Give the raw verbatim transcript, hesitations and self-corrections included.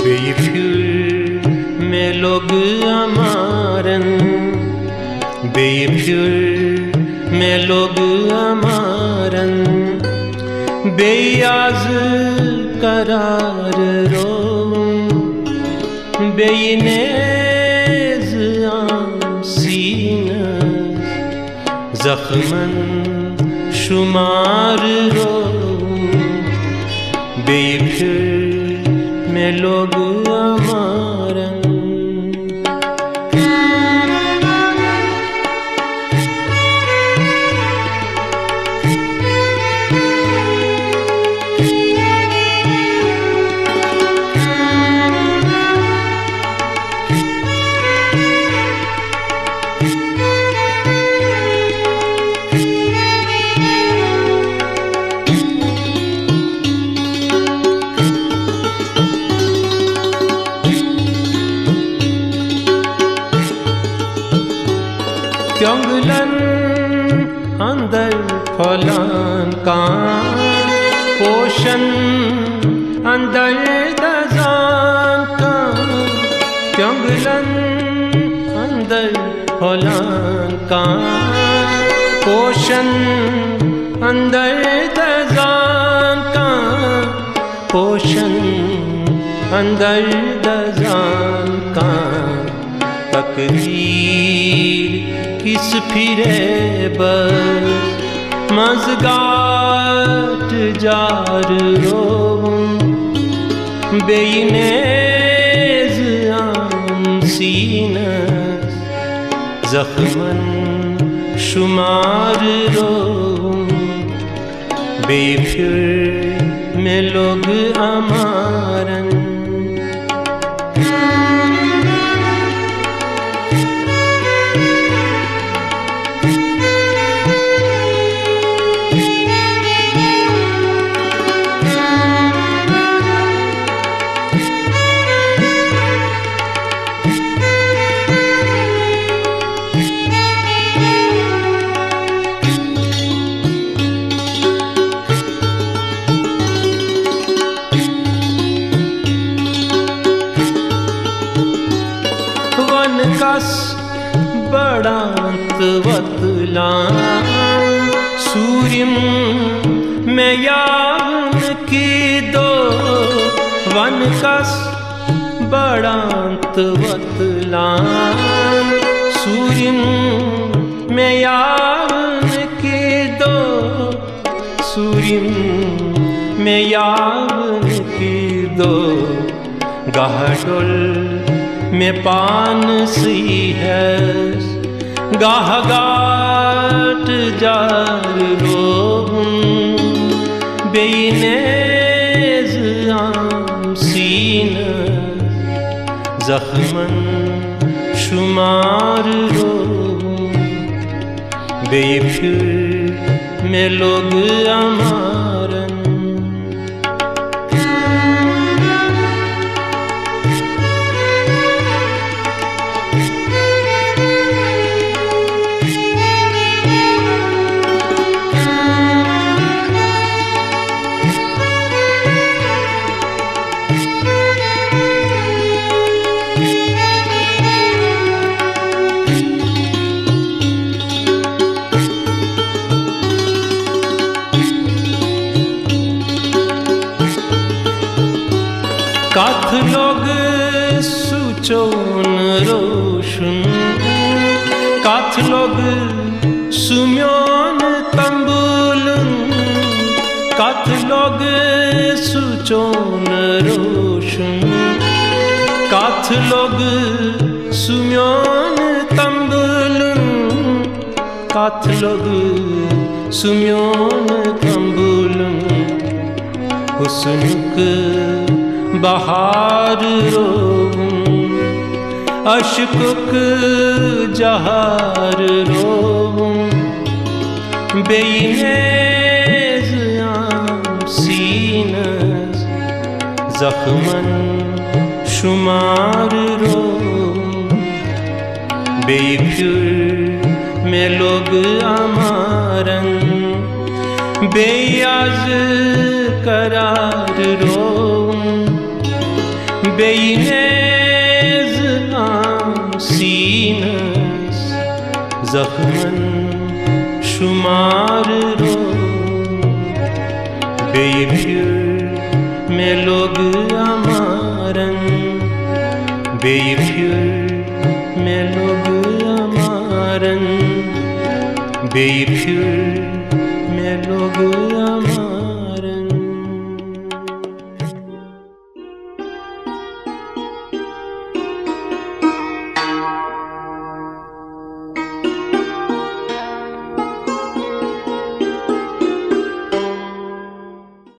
بیٚیہِ پھِر مےٚ لوٚگ اَمارن، بیٚیہِ پھِر مےٚ لوٚگ اَمارن، بیٚیہِ آز قرار رووُم، بیٚیہِ نیزٕ آم سیٖنس۔ زخمن شمار رو، بیٚیہِ پھِر مےٚ لوٚگ اَمارن۔ تیۄنٛگلن اندر پھۄلان کانٛہہ، پوشن اندر دزان کانٛہہ، تیۄنٛگلن اندر پھۄلان کانٛہہ، پوشن اندر دزان کانٛہہ، پوشن اندر دزان کانٛہہ۔ تقدیر کِس فریبس منٛز گاٹہٕ جار رووُم، بیٚیہِ نیزٕ آم سیٖنس زخمن شمار رووُم۔ بیٚیہِ پھِر مےٚ لوٚگ اَمارن۔ وَن کَس بڑان تہٕ وۄتلان، سوٗرِم مےٚ یاونہٕ کہِ دۄہ۔ وَن کَس بڑان تہٕ وۄتلان، سوٗرِم مےٚ یاونہٕ کہِ دۄہ۔ سوٗرِم مےٚ یاونہٕ کہِ دۄہ، گاہ ڈوٚل مےٚ پانسٕے ہٮ۪س، گاہ گاٹہٕ جار رووُم، بیٚیہِ نیزٕ آم سیٖنس زخمن شمار رووُم۔ بیٚیہِ پھِر مےٚ لوٚگ اَمارن۔ کتھ لوٚگ سُہ چون روشن، کتھ لوٚگ سُہ میون تنبولن، کتھ لوٚگ سُہ چون روشن، کتھ لوٚگ سُہ میون تنبولن، کتھ لوٚگ سُہ میون تنبولن۔ حسنک بہار رووُم، عشقک جہار رووُم، بیٚیہِ نیز آم سیٖنس زخمن شمار رووُم۔ بیٚیہِ پھیُر مےٚ لوٚگ امارن، بیٚیہِ از قرار رووُم۔ بیٚیہِ نیز آم سیٖنس زخمن شمار رووُم۔ بیٚیہِ پھیُر مےٚ لوٚگ امارن، بیٚیہِ پھیُر مےٚ لوٚگ امارن، بیٚیہِ پھیُر مےٚ لوٚگ